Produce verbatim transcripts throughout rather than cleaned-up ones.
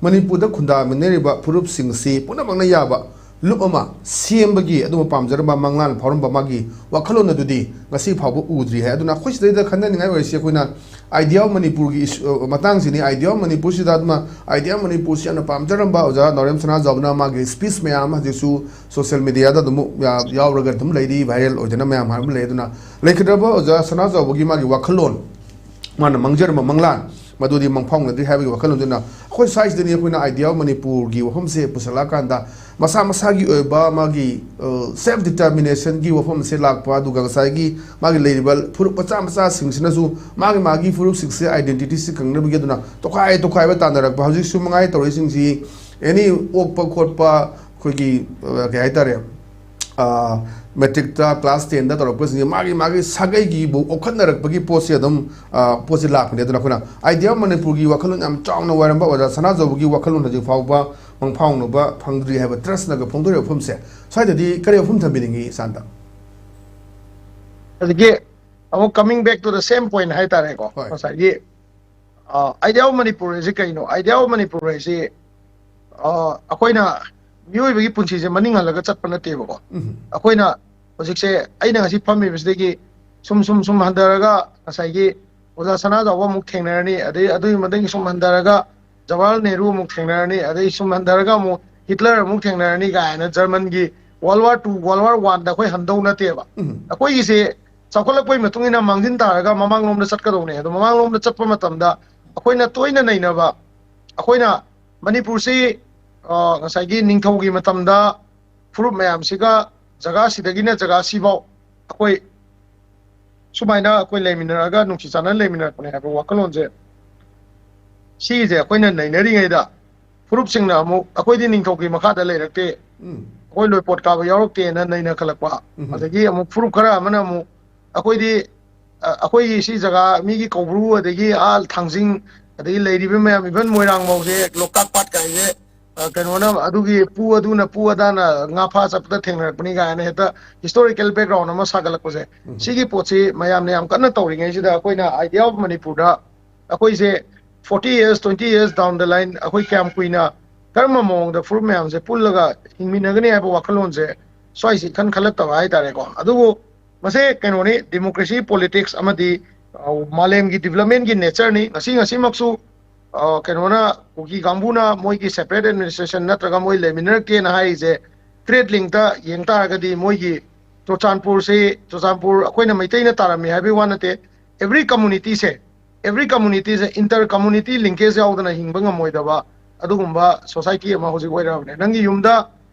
ꯃꯅꯤꯄꯨꯔꯗ ꯈꯨꯟꯗꯥꯃꯤꯟꯅꯔꯤꯕ ꯐꯨꯔꯨꯞꯁꯤꯡꯁꯤ ꯄꯨꯝꯅꯃꯛꯅ ꯌꯥꯕ ꯂꯨꯞ ꯑꯃ ꯁꯦꯝꯕꯒꯤ ꯑꯗꯨꯝꯕ ꯄꯥꯝꯖꯔꯝꯕ, ꯃꯪꯂꯥꯟ ꯐꯥꯎꯔꯝꯕ ꯃꯥꯒꯤ ꯋꯥꯈꯜꯂꯣꯟ ꯑꯗꯨꯗꯤ ꯉꯁꯤ ꯐꯥꯎꯕ ꯎꯗ꯭ꯔꯤ ꯍꯥꯏ꯫ ꯑꯗꯨꯅ ꯑꯩꯈꯣꯏ ꯁꯤꯗꯩꯗ ꯈꯟꯅꯅꯤꯡꯉꯥꯏ ꯑꯣꯏꯔꯤꯁꯤ ꯑꯩꯈꯣꯏꯅ Idea of ꯃꯅꯤꯄꯨꯔꯒꯤ ꯏꯁꯨ-, ꯑ, ꯃꯇꯥꯡꯁꯤꯅꯤ꯫ Idea of ꯃꯅꯤꯄꯨꯔꯁꯤꯗ ꯑꯗꯨꯃ Idea of ꯃꯅꯤꯄꯨꯔꯁꯤ ꯌꯥꯝꯅ ꯄꯥꯝꯖꯔꯝꯕ ꯑꯣꯖꯥ ꯅꯥꯎꯔꯦꯝ ꯁꯅꯥꯖꯥꯎꯕꯅ ꯃꯥꯒꯤ speech ꯃꯌꯥꯝ ꯑꯃ ꯍꯧꯖꯤꯛꯁꯨ social mediaꯗ ꯑꯗꯨꯝ ꯌꯥ-, ꯌꯥꯎꯔꯒ ꯑꯗꯨꯝ ꯂꯩꯔꯤ, viral ꯑꯣꯏꯗꯅ ꯃꯌꯥꯝ ꯍꯥꯏꯕ ꯂꯩ꯫ ꯑꯗꯨꯅ ꯂꯩꯈꯤꯗ꯭ꯔꯕ ꯑꯣꯖꯥ ꯁꯅꯥꯖꯥꯎꯕꯒꯤ ꯃꯥꯒꯤ ꯋꯥꯈꯜꯂꯣꯟ, ꯃꯥꯅ ꯃꯪꯖꯔꯝꯕ ꯃꯪꯂꯥꯟ ꯃꯗꯨꯗꯤ ꯃꯪꯐꯥꯎꯅꯗ꯭ꯔꯤ ꯍꯥꯏꯕꯒꯤ ꯋꯥꯈꯜꯂꯣꯟꯗꯨꯅ ꯑꯩꯈꯣꯏ ꯁ꯭ꯋꯥꯏꯁꯤꯗꯅꯤ ꯑꯩꯈꯣꯏꯅ Idea of ꯃꯅꯤꯄꯨꯔꯒꯤ ꯋꯥꯐꯝꯁꯦ ꯄꯨꯁꯜꯂꯛꯑꯀꯥꯟꯗ ꯃꯁꯥ ꯃꯁꯥꯒꯤ ꯑꯣꯏꯕ ꯃꯥꯒꯤ, ꯑ, self determinationꯒꯤ ꯋꯥꯐꯝꯁꯦ ꯂꯥꯛꯄ, ꯑꯗꯨꯒ ꯉꯁꯥꯏꯒꯤ ꯃꯥꯒꯤ ꯂꯩꯔꯤꯕ ꯐꯨꯔꯨꯞ ꯃꯆꯥ ꯃꯆꯥꯁꯤꯡꯁꯤꯅꯁꯨ ꯃꯥꯒꯤ ꯃꯥꯒꯤ ꯐꯨꯔꯨꯞꯁꯤꯡꯁꯦ identityꯁꯤ ꯈꯪꯅꯕꯒꯤ ꯑꯗꯨꯅ ꯇꯣꯈꯥꯏ ꯇꯣꯈꯥꯏꯕ ꯇꯥꯟꯅꯔꯛꯄ, ꯍꯧꯖꯤꯛꯁꯨ ꯃꯉꯥꯏ ꯇꯧꯔꯤꯁꯤꯡꯁꯤ any ꯑꯣꯛꯄ ꯈꯣꯠꯄ ꯑꯩꯈꯣꯏꯒꯤ, ꯑ, ꯀꯩ ꯍꯥꯏꯇꯥꯔꯦ, ꯑ, matricꯇ class tenꯗ ꯇꯧꯔꯛꯄꯁꯤꯡꯁꯦ ꯃꯥꯒꯤ ꯃꯥꯒꯤ ꯁꯥꯒꯩꯒꯤꯕꯨ ꯑꯣꯛꯈꯠꯅꯔꯛꯄꯒꯤ ꯄꯣꯠꯁꯦ ꯑꯗꯨꯝ, ꯑ, ꯄꯣꯠꯁꯦ ꯂꯥꯛꯄꯅꯦ꯫ ꯑꯗꯨꯅ ꯑꯩꯈꯣꯏꯅ Idea of ꯃꯅꯤꯄꯨꯔꯒꯤ ꯋꯥꯈꯜꯂꯣꯟ ꯌꯥꯝ ꯆꯥꯎꯅ ꯑꯣꯏꯔꯝꯕ ꯑꯣꯖꯥ ꯁꯅꯥꯖꯥꯎꯕꯒꯤ ꯋꯥꯈꯜꯂꯣꯟ ꯍꯧꯖꯤꯛ ꯐꯥꯎꯕ ꯃꯪꯐꯥꯎꯅꯕ ꯐꯪꯗ꯭ꯔꯤ ꯍꯥꯏꯕ ꯇ꯭ꯔꯁꯅꯒ ꯐꯣꯡꯗꯣꯔꯤꯕ ꯋꯥꯐꯝꯁꯦ ꯁ꯭ꯋꯥꯏꯗꯗꯤ ꯀꯔꯤ ꯋꯥꯐꯝ ꯊꯝꯕꯤꯅꯤꯡꯉꯤ ꯁꯥꯟꯇ? ꯑꯗꯒꯤ ꯑꯃꯨꯛ coming back to the same point ꯍꯥꯏꯇꯥꯔꯦꯀꯣ, ꯍꯣꯏ꯫ ꯉꯁꯥꯏꯒꯤ Idea of ꯃꯅꯤꯄꯨꯔ ꯍꯥꯏꯁꯤ ꯀꯩꯅꯣ? Idea of ꯃꯅꯤꯄꯨꯔ ꯍꯥꯏꯁꯤ, ꯑ, ꯑꯩꯈꯣꯏꯅ ꯃꯤꯑꯣꯏꯕꯒꯤ ꯄꯨꯟꯁꯤꯁꯦ ꯃꯅꯤꯡ ꯍꯜꯂꯒ ꯆꯠꯄ ꯅꯠꯇꯦꯕꯀꯣ꯫ ꯎꯝ꯫ ꯑꯩꯈꯣꯏꯅ ꯍꯧꯖꯤꯛꯁꯦ, ꯑꯩꯅ ꯉꯁꯤ ꯐꯝꯃꯤꯕꯁꯤꯗꯒꯤ ꯁꯨꯝ ꯁꯨꯝ ꯁꯨꯝ ꯍꯟꯊꯔꯒ ꯉꯁꯥꯏꯒꯤ ꯑꯣꯖꯥ ꯁꯅꯥꯖꯥꯎꯕ ꯑꯃꯨꯛ ꯊꯦꯡꯅꯔꯅꯤ, ꯑꯗꯩ ꯑꯗꯨꯒꯤ ꯃꯊꯪ ꯁꯨꯝ ꯍꯟꯊꯔꯒ ꯖꯋꯥꯍꯔꯂꯥꯜ ꯅꯦꯍꯔꯨ ꯑꯃꯨꯛ ꯊꯦꯡꯅꯔꯅꯤ, ꯑꯗꯩ ꯁꯨꯝ ꯍꯟꯊꯔꯒ ꯑꯃꯨꯛ ꯍꯤꯠꯂꯔ ꯑꯃꯨꯛ ꯊꯦꯡꯅꯔꯅꯤ ꯀꯥꯏꯅ ꯖꯔꯃꯟꯒꯤ World War Two, World War Oneꯗ ꯑꯩꯈꯣꯏ ꯍꯟꯗꯧ ꯅꯠꯇꯦꯕ꯫ ꯎꯝ꯫ ꯑꯩꯈꯣꯏꯒꯤꯁꯦ ꯆꯥꯎꯈꯠꯂꯛꯄꯒꯤ ꯃꯇꯨꯡ ꯏꯟꯅ ꯃꯥꯡꯖꯤꯟ ꯇꯥꯔꯒ ꯃꯃꯥꯡꯂꯣꯝꯗ ꯆꯠꯀꯗꯧꯅꯦ꯫ ꯑꯗꯣ ꯃꯃꯥꯡꯂꯣꯝꯗ ꯆꯠꯄ ꯃꯇꯝꯗ ꯑꯩꯈꯣꯏꯅ ꯇꯣꯏꯅ ꯅꯩꯅꯕ, ꯑꯩꯈꯣꯏꯅ ꯃꯅꯤꯄꯨꯔꯁꯤ, ꯑ, ꯉꯁꯥꯏꯒꯤ ꯅꯤꯡꯊꯧꯒꯤ ꯃꯇꯝꯗ ꯐꯨꯔꯨꯞ ꯃꯌꯥꯝꯁꯤꯒ ꯖꯒꯥꯁꯤꯗꯒꯤꯅ ꯖꯒꯥꯁꯤꯐꯥꯎ ꯑꯩꯈꯣꯏ ꯁꯨꯃꯥꯏꯅ ꯑꯩꯈꯣꯏ ꯂꯩꯃꯤꯟꯅꯔꯒ ꯅꯨꯡꯁꯤ ꯆꯥꯟꯅꯅ ꯂꯩꯃꯤꯟꯅꯔꯛꯄꯅꯦ ꯍꯥꯏꯕ ꯋꯥꯈꯜꯂꯣꯟꯁꯦ, ꯁꯤꯒꯤꯁꯦ ꯑꯩꯈꯣꯏꯅ ꯅꯩꯅꯔꯤꯉꯩꯗ ꯐꯨꯔꯨꯞꯁꯤꯡꯅ ꯑꯃꯨꯛ "ꯑꯩꯈꯣꯏꯗꯤ ꯅꯤꯡꯊꯧꯒꯤ ꯃꯈꯥꯗ ꯂꯩꯔꯛꯇꯦ, ꯎꯝ꯫ ꯑꯩꯈꯣꯏ ꯂꯣꯏꯄꯣꯠ ꯀꯥꯕ ꯌꯥꯎꯔꯛꯇꯦꯅ" ꯅꯩꯅꯈꯠꯂꯛꯄ꯫ ꯎꯝ꯫ ꯑꯗꯒꯤ ꯑꯃꯨꯛ ꯐꯨꯔꯨꯞ ꯈꯔ ꯑꯃꯅ ꯑꯃꯨꯛ "ꯑꯩꯈꯣꯏꯗꯤ, ꯑ, ꯑꯩꯈꯣꯏꯒꯤ ꯁꯤ ꯖꯒꯥ ꯃꯤꯒꯤ ꯀꯧꯕ꯭ꯔꯨ, ꯑꯗꯒꯤ ꯑꯥ ꯊꯥꯡꯖꯤꯡ, ꯑꯗꯒꯤ ꯂꯩꯔꯤꯕ ꯃꯌꯥꯝ, even ꯃꯣꯏꯔꯥꯡ ꯐꯥꯎꯁꯦ ꯂꯣꯛꯇꯥꯛ ꯄꯥꯠ ꯀꯥꯏꯁꯦ, ꯑ, ꯀꯩꯅꯣꯅ ꯑꯗꯨꯒꯤ ꯄꯨ ꯑꯗꯨꯅ ꯄꯨ ꯑꯗꯥꯅ ꯉꯥ ꯐꯥ ꯆꯠꯄꯗ ꯊꯦꯡꯅꯔꯛꯄꯅꯤ" ꯀꯥꯏꯅ ꯍꯦꯛꯇ historical background ꯑꯃ ꯁꯥꯒꯠꯂꯛꯄꯁꯦ, ꯎꯝ꯫ ꯁꯤꯒꯤ ꯄꯣꯠꯁꯤ ꯃꯌꯥꯝꯅ ꯌꯥꯝ ꯀꯟꯅ ꯇꯧꯔꯤꯉꯩꯁꯤꯗ ꯑꯩꯈꯣꯏꯅ Idea of ꯃꯅꯤꯄꯨꯔꯗ ꯑꯩꯈꯣꯏꯁꯦ forty years, twenty years down the line, ꯑꯩꯈꯣꯏ ꯀꯌꯥꯝ ꯀꯨꯏꯅ ꯀꯔꯝꯕ ꯃꯑꯣꯡꯗ ꯐꯨꯔꯨꯞ ꯃꯌꯥꯝꯁꯦ ꯄꯨꯜꯂꯒ ꯍꯤꯡꯃꯤꯟꯅꯒꯅꯤ ꯍꯥꯏꯕ ꯋꯥꯈꯜꯂꯣꯟꯁꯦ ꯁ꯭ꯋꯥꯏꯁꯤ ꯏꯈꯟ ꯈꯜꯂꯛꯇꯕ ꯍꯥꯏꯇꯥꯔꯦꯀꯣ꯫ ꯑꯗꯨꯕꯨ ꯃꯁꯦ ꯀꯩꯅꯣꯅꯤ, democracy politics ꯑꯃꯗꯤ, ꯑ, ꯃꯥꯂꯦꯝꯒꯤ development ꯀꯤ nature ꯅꯤ꯫ ꯉꯁꯤ ꯉꯁꯤꯃꯛꯁꯨ, ꯑ, ꯀꯩꯅꯣꯅ, ꯀꯨꯀꯤ ꯀꯥꯡꯕꯨꯅ ꯃꯣꯏꯒꯤ separate administration ꯅꯠꯇ꯭ꯔꯒ ꯃꯣꯏ ꯂꯩꯃꯤꯟꯅꯔꯛꯇꯦꯅ ꯍꯥꯏꯔꯤꯁꯦ, trade link ꯇ ꯌꯦꯡ ꯇꯥꯔꯒꯗꯤ ꯃꯣꯏꯒꯤ ꯆꯨꯔꯆꯥꯟꯄꯨꯔꯁꯤ, ꯆꯨꯔꯆꯥꯟꯄꯨꯔ ꯑꯩꯈꯣꯏꯅ ꯃꯩꯇꯩꯅ ꯇꯥꯔꯝꯃꯤ ꯍꯥꯏꯕꯒꯤ ꯋꯥ ꯅꯠꯇꯦ꯫ Every community ꯁꯦ, every community ꯁꯦ inter community linkage ꯌꯥꯎꯗꯅ ꯍꯤꯡꯕ ꯉꯝꯃꯣꯏꯗꯕ ꯑꯗꯨꯒꯨꯝꯕ society ꯑꯃ ꯍꯧꯖꯤꯛ ꯑꯣꯏꯔꯕꯅꯦ꯫ ꯅꯪꯒꯤ ꯌꯨꯝꯗ,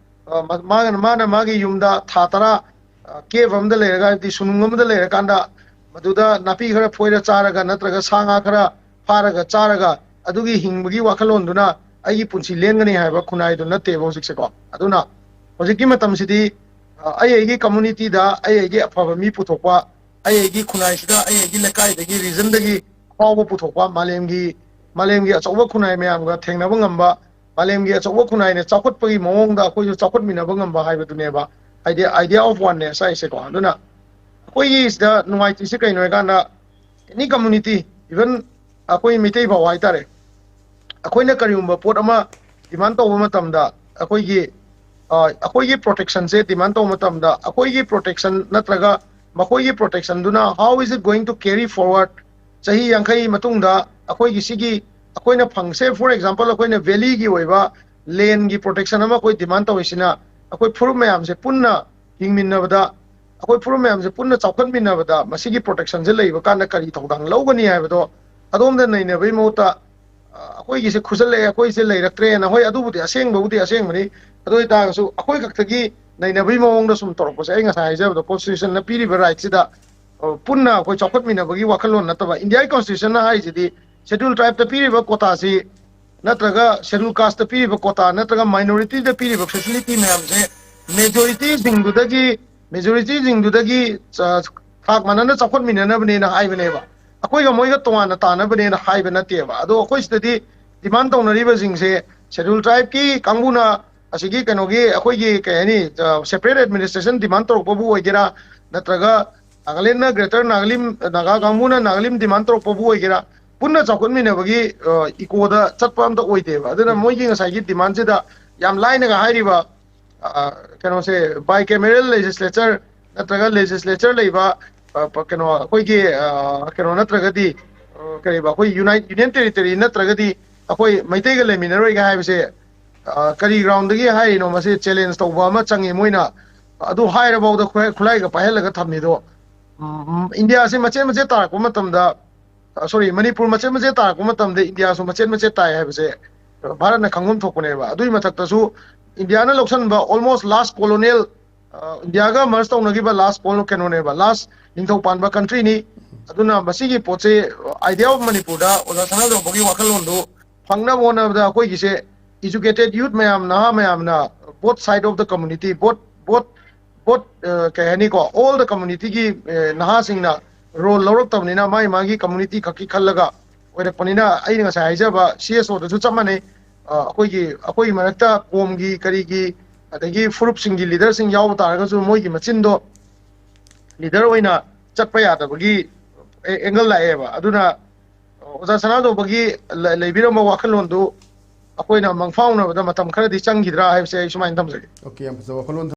ꯑ, ꯃꯥ-, ꯃꯥꯅ, ꯃꯥꯅ ꯃꯥꯒꯤ ꯌꯨꯝꯗ ꯊꯥ ꯇꯔꯥ, ꯑ, cave ꯑꯃꯗ ꯂꯩꯔꯒ, ꯍꯥꯏꯕꯗꯤ ꯁꯨꯅꯨꯡ ꯑꯃꯗ ꯂꯩꯔꯀꯥꯟꯗ ꯃꯗꯨꯗ ꯅꯥꯄꯤ ꯈꯔ ꯐꯣꯏꯔ ꯆꯥꯔꯒ ꯅꯠꯇ꯭ꯔꯒ ꯁꯥ ꯉꯥ ꯈꯔ ꯐꯥꯔꯒ ꯆꯥꯔꯒ ꯑꯗꯨꯒꯤ ꯍꯤꯡꯕꯒꯤ ꯋꯥꯈꯜꯂꯣꯟꯗꯨꯅ ꯑꯩꯒꯤ ꯄꯨꯟꯁꯤ ꯂꯦꯟꯒꯅꯤ ꯍꯥꯏꯕ ꯈꯨꯟꯅꯥꯏꯗꯨ ꯅꯠꯇꯦꯕ ꯍꯧꯖꯤꯛꯁꯦꯀꯣ꯫ ꯑꯗꯨꯅ ꯍꯧꯖꯤꯛꯀꯤ ꯃꯇꯝꯁꯤꯗꯤ, ꯑ, ꯑꯩ ꯑꯩꯒꯤ community ꯗ ꯑꯩ ꯑꯩꯒꯤ ꯑꯐꯕ ꯃꯤ ꯄꯨꯊꯣꯛꯄ, ꯑꯩ ꯑꯩꯒꯤ ꯈꯨꯟꯅꯥꯏꯁꯤꯗ, ꯑꯩ ꯑꯩꯒꯤ ꯂꯩꯀꯥꯏꯗꯒꯤ, region ꯗꯒꯤ ꯑꯐꯥꯎꯕ ꯄꯨꯊꯣꯛꯄ, ꯃꯥꯂꯦꯝꯒꯤ, ꯃꯥꯂꯦꯝꯒꯤ ꯑꯆꯧꯕ ꯈꯨꯟꯅꯥꯏ ꯃꯌꯥꯝꯒ ꯊꯦꯡꯅꯕ ꯉꯝꯕ, ꯃꯥꯂꯦꯝꯒꯤ ꯑꯆꯧꯕ ꯈꯨꯟꯅꯥꯏꯅ ꯆꯥꯎꯈꯠꯄꯒꯤ ꯃꯑꯣꯡꯗ ꯑꯩꯈꯣꯏꯁꯨ ꯆꯥꯎꯈꯠꯃꯤꯟꯅꯕ ꯉꯝꯕ ꯍꯥꯏꯕꯗꯨꯅꯦꯕ idea, idea of oneness ꯍꯥꯏꯁꯦꯀꯣ꯫ ꯑꯗꯨꯅ ꯑꯩꯈꯣꯏꯒꯤ ꯁꯤꯗ ꯅꯨꯡꯉꯥꯏꯇ꯭ꯔꯤꯁꯦ ꯀꯩꯅꯣ ꯍꯥꯏꯀꯥꯟꯗ, any community, even ꯑꯩꯈꯣꯏ ꯃꯩꯇꯩ ꯐꯥꯎ ꯍꯥꯏꯇꯥꯔꯦ, ꯑꯩꯈꯣꯏꯅ ꯀꯔꯤꯒꯨꯝꯕ ꯄꯣꯠ ꯑꯃ demand ꯇꯧꯕ ꯃꯇꯝꯗ, ꯑꯩꯈꯣꯏꯒꯤ, ꯑ, ꯑꯩꯈꯣꯏꯒꯤ protection ꯁꯦ demand ꯇꯧꯕ ꯃꯇꯝꯗ, ꯑꯩꯈꯣꯏꯒꯤ protection ꯅꯠꯇ꯭ꯔꯒ ꯃꯈꯣꯏꯒꯤ protection ꯗꯨꯅ how is it going to carry forward? ꯆꯍꯤ ꯌꯥꯡꯈꯩ ꯃꯇꯨꯡꯗ ꯑꯩꯈꯣꯏꯒꯤ ꯁꯤꯒꯤ, ꯑꯩꯈꯣꯏꯅ ꯐꯪꯁꯦ, for example, ꯑꯩꯈꯣꯏꯅ valley ꯒꯤ ꯑꯣꯏꯕ land ꯒꯤ protection ꯑꯃ ꯑꯩꯈꯣꯏ demand ꯇꯧꯔꯤꯁꯤꯅ, ꯑꯩꯈꯣꯏ ꯐꯨꯔꯨꯞ ꯃꯌꯥꯝꯁꯦ ꯄꯨꯟꯅ ꯍꯤꯡꯃꯤꯟꯅꯕꯗ, ꯑꯩꯈꯣꯏ ꯐꯨꯔꯨꯞ ꯃꯌꯥꯝꯁꯦ ꯄꯨꯟꯅ ꯆꯥꯎꯈꯠꯃꯤꯟꯅꯕꯗ ꯃꯁꯤꯒꯤ protection ꯁꯦ ꯂꯩꯕ ꯀꯥꯟꯗ ꯀꯔꯤ ꯊꯧꯗꯥꯡ ꯂꯧꯒꯅꯤ ꯍꯥꯏꯕꯗꯣ ꯑꯗꯣꯝꯗ ꯅꯩꯅꯕꯒꯤ ꯃꯍꯨꯠꯇ, ꯑ, ꯑꯩꯈꯣꯏꯒꯤꯁꯦ ꯈꯨꯠꯁꯜꯂꯛꯑꯦ, ꯑꯩꯈꯣꯏꯁꯦ ꯂꯩꯔꯛꯇ꯭ꯔꯦꯅ, ꯍꯣꯏ, ꯑꯗꯨꯕꯨꯗꯤ ꯑꯁꯦꯡꯕꯕꯨꯗꯤ ꯑꯁꯦꯡꯕꯅꯤ꯫ ꯑꯗꯨ ꯑꯣꯏꯇꯥꯔꯒꯁꯨ ꯑꯩꯈꯣꯏ ꯈꯛꯇꯒꯤ ꯅꯩꯅꯕꯒꯤ ꯃꯑꯣꯡꯗ ꯁꯨꯝ ꯇꯧꯔꯛꯄꯁꯦ, ꯑꯩ ꯉꯁꯥꯏ ꯍꯥꯏꯖꯕꯗꯣ, constitution ꯅ ꯄꯤꯔꯤꯕ right ꯁꯤꯗ, ꯑ, ꯄꯨꯟꯅ ꯑꯩꯈꯣꯏ ꯆꯥꯎꯈꯠꯃꯤꯟꯅꯕꯒꯤ ꯋꯥꯈꯜꯂꯣꯟ ꯅꯠꯇꯕ, India ꯒꯤ constitution ꯅ ꯍꯥꯏꯔꯤꯁꯤꯗꯤ Scheduled Tribe ꯇ ꯄꯤꯔꯤꯕ quota ꯁꯤ ꯅꯠꯇ꯭ꯔꯒ Scheduled Caste ꯇ ꯄꯤꯔꯤꯕ quota ꯅꯠꯇ꯭ꯔꯒ minority ꯗ ꯄꯤꯔꯤꯕ facility ꯃꯌꯥꯝꯁꯦ majority ꯁꯤꯡꯗꯨꯗꯒꯤ, majority ꯁꯤꯡꯗꯨꯗꯒꯤ, ꯑ, ꯊꯥꯛ ꯃꯥꯟꯅꯅ ꯆꯥꯎꯈꯠꯃꯤꯟꯅꯅꯕꯅꯦꯅ ꯍꯥꯏꯕꯅꯦꯕ꯫ ꯑꯩꯈꯣꯏꯒ ꯃꯣꯏꯒ ꯇꯣꯉꯥꯟꯅ ꯇꯥꯅꯕꯅꯦꯅ ꯍꯥꯏꯕ ꯅꯠꯇꯦꯕ꯫ ꯑꯗꯣ ꯑꯩꯈꯣꯏ ꯁꯤꯗꯗꯤ demand ꯇꯧꯅꯔꯤꯕꯁꯤꯡꯁꯦ, Scheduled Tribe ꯀꯤ ꯀꯥꯡꯕꯨꯅ ꯑꯁꯤꯒꯤ ꯀꯩꯅꯣꯒꯤ, ꯑꯩꯈꯣꯏꯒꯤ ꯀꯩ ꯍꯥꯏꯅꯤ, ꯑ, separate administration demand ꯇꯧꯔꯛꯄꯕꯨ ꯑꯣꯏꯒꯦꯔꯥ, ꯅꯠꯇ꯭ꯔꯒ ꯅꯥꯒꯥꯂꯦꯟꯅ Greater Nagalim, ꯅꯥꯒꯥ ꯀꯥꯡꯕꯨꯅ ꯅꯥꯒꯥꯂꯤꯝ demand ꯇꯧꯔꯛꯄꯕꯨ ꯑꯣꯏꯒꯦꯔꯥ, ꯄꯨꯟꯅ ꯆꯥꯎꯈꯠꯃꯤꯟꯅꯕꯒꯤ ꯏꯀꯣꯗ ꯆꯠꯄ ꯑꯝꯇ ꯑꯣꯏꯗꯦꯕ꯫ ꯑꯗꯨꯅ ꯃꯣꯏꯒꯤ ꯉꯁꯥꯏꯒꯤ ꯗꯤꯃꯥꯟꯁꯤꯗ ꯌꯥꯝ ꯂꯥꯏꯅꯒ ꯍꯥꯏꯔꯤꯕ, ꯑ, ꯀꯩꯅꯣꯁꯦ, bicameral legislature ꯅꯠꯇ꯭ꯔꯒ legislature ꯂꯩꯕ, ꯑ, ꯄ-, ꯀꯩꯅꯣ, ꯑꯩꯈꯣꯏꯒꯤ, ꯑ, ꯀꯩꯅꯣ ꯅꯠꯇ꯭ꯔꯒꯗꯤ, ꯑ, ꯀꯔꯤꯕ, ꯑꯩꯈꯣꯏ unit, union territory ꯅꯠꯇ꯭ꯔꯒꯗꯤ ꯑꯩꯈꯣꯏ ꯃꯩꯇꯩꯒ ꯂꯩꯃꯤꯟꯅꯔꯣꯏꯒ ꯍꯥꯏꯕꯁꯦ, ꯑ, ꯀꯔꯤ groundꯗꯒꯤ ꯍꯥꯏꯔꯤꯅꯣ? ꯃꯁꯤ challenge ꯇꯧꯕ ꯑꯃ ꯆꯪꯉꯤ꯫ ꯃꯣꯏꯅ ꯑꯗꯨ ꯍꯥꯏꯔꯐꯥꯎꯗ ꯈꯨꯠꯂꯥꯏ-, ꯈꯨꯠꯂꯥꯏꯒ ꯄꯥꯏꯍꯜꯂꯒ ꯊꯝꯃꯤꯗꯣ, ꯎꯝ, ꯎꯝ, ꯏꯟꯗꯤꯌꯥꯁꯤ ꯃꯆꯦꯠ ꯃꯆꯦꯠ ꯇꯥꯔꯛꯄ ꯃꯇꯝꯗ, ꯑ, sorry, ꯃꯅꯤꯄꯨꯔ ꯃꯆꯦꯠ ꯃꯆꯦꯠ ꯇꯥꯔꯛꯄ ꯃꯇꯝꯗ ꯏꯟꯗꯤꯌꯥꯁꯨ ꯃꯆꯦꯠ ꯃꯆꯦꯠ ꯇꯥꯏ ꯍꯥꯏꯕꯁꯦ, ꯑ, ꯚꯥꯔꯠꯅ ꯈꯪꯐꯝ ꯊꯣꯛꯄꯅꯦꯕ꯫ ꯑꯗꯨꯒꯤ ꯃꯊꯛꯇꯁꯨ ꯏꯟꯗꯤꯌꯥꯅ ꯂꯧꯁꯟꯕ almost last colonial, ꯑ, ꯏꯟꯗꯤꯌꯥꯒ merge ꯇꯧꯅꯈꯤꯕ last colo-, ꯀꯩꯅꯣꯅꯦꯕ, last ꯅꯤꯡꯊꯧ ꯄꯥꯟꯕ countryꯅꯤ꯫ ꯑꯗꯨꯅ ꯃꯁꯤꯒꯤ ꯄꯣꯠꯁꯦ, idea of ꯃꯅꯤꯄꯨꯔꯗ ꯑꯣꯖꯥ ꯁꯅꯥꯇꯣꯝꯕꯒꯤ ꯋꯥꯈꯜꯂꯣꯟꯗꯨ ꯐꯪꯅꯕ ꯍꯣꯠꯅꯕꯗ ꯑꯩꯈꯣꯏꯒꯤꯁꯦ educated youth ꯃꯌꯥꯝ, ꯅꯍꯥ ꯃꯌꯥꯝꯅ, both side of the community, both, both, both, ꯑ, ꯀꯩ ꯍꯥꯏꯅꯤꯀꯣ, all the communityꯒꯤ, ꯑ, ꯅꯍꯥꯁꯤꯡꯅ role ꯂꯧꯔꯛꯇꯕꯅꯤꯅ ꯃꯥꯒꯤ ꯃꯥꯒꯤ community ꯈꯛꯀꯤ ꯈꯜꯂꯒ ꯑꯣꯏꯔꯛꯄꯅꯤꯅ ꯑꯩꯅ ꯉꯁꯥꯏ ꯍꯥꯏꯖꯕ CSOꯗꯁꯨ ꯆꯞ ꯃꯥꯟꯅꯩ꯫ ꯑ, ꯑꯩꯈꯣꯏꯒꯤ, ꯑꯩꯈꯣꯏꯒꯤ ꯃꯔꯛꯇ ꯀꯣꯝꯒꯤ ꯀꯔꯤꯒꯤ ꯑꯗꯒꯤ ꯐꯨꯔꯨꯞꯁꯤꯡꯒꯤ leaderꯁꯤꯡ ꯌꯥꯎꯕ ꯇꯥꯔꯒꯁꯨ ꯃꯣꯏꯒꯤ ꯃꯆꯤꯟꯗꯣ leader ꯑꯣꯏꯅ ꯆꯠꯄ ꯌꯥꯗꯕꯒꯤ angle ꯂꯥꯛꯑꯦꯕ꯫ ꯑꯗꯨꯅ ꯑꯣꯖꯥ ꯁꯅꯥꯇꯣꯝꯕꯒꯤ ꯂ-, ꯂꯩꯕꯤꯔꯝꯕ ꯋꯥꯈꯜꯂꯣꯟꯗꯨ ꯑꯩꯈꯣꯏꯅ ꯃꯪꯐꯥꯎꯅꯕꯗ ꯃꯇꯝ ꯈꯔꯗꯤ ꯆꯪꯈꯤꯗ꯭ꯔꯥ ꯍꯥꯏꯕꯁꯦ ꯑꯩ ꯁꯨꯃꯥꯏꯅ ꯊꯝꯖꯒꯦ꯫ Okay, ꯌꯥꯝ ꯐꯖꯕ ꯋꯥꯈꯜꯂꯣꯟ